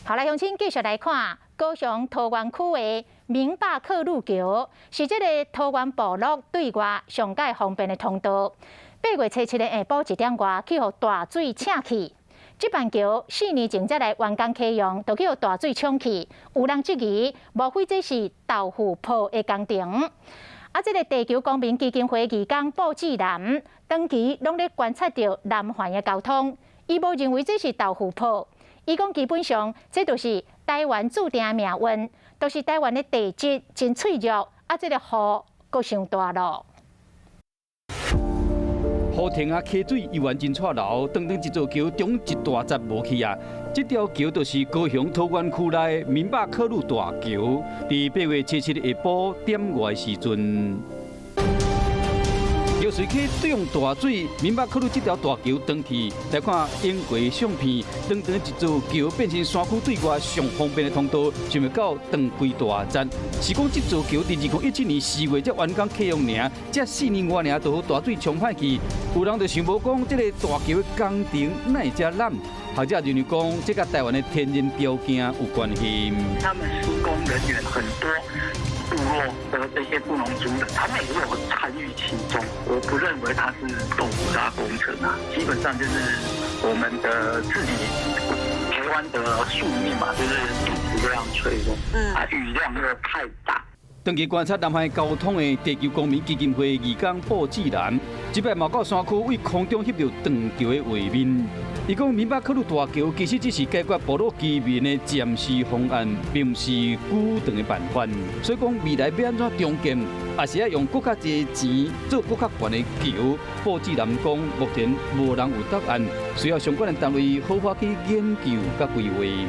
好來，鄉親繼續來看高雄桃園區的明霸克路橋，是這个桃園部落對外上蓋方便的通道。8月初7的下晡1點外，去予大水衝去。這板橋4年前才來完工啟用，就去予大水沖去。有人質疑，莫非這是豆腐泡的工程？啊，這个地球公民基金會義工布志南，長期攏咧觀察著南環的交通，伊無認為這是豆腐泡。伊講基本上，這就是台灣注定的命運，就是台灣的地質真脆弱，啊，這个雨閣傷大囉。雨停啊，溪水猶原真掣流，長長一座橋，中一大截無去啊！這條橋就是高雄桃園區內明霸克路大橋，佇8月初7日下晡點外時陣，濁水溪漲大水，明霸克路這條大橋斷去。來看影過相片，長長一座橋變成山區對外上方便的通道，想袂到斷規大截。是講這座橋佇2017年4月才完工啟用爾，才4年外爾就予大水沖歹去。有人就想無講，這个大橋的工程哪會遮濫？學者認為講，這佮台灣的天然條件有關係。他們施工人員很多。部落的這些布農族人，他們也有參與其中。我不認為它是豆腐渣工程啊，基本上就是我們的自己台灣的宿命嘛，就是地質這樣脆弱，啊，雨量又太大。長期觀察南韓交通的地球公民基金會義工布志南，這擺嘛到山區對空中翕著斷橋的畫面。伊講明霸克路大橋其實只是解決部落居民的暫時方案，並毋是久長的辦法。所以講未來欲按怎重建，也是愛用閣較濟錢做閣較懸的橋。布志南講，目前無人有答案，需要相關的單位好好去研究佮規劃。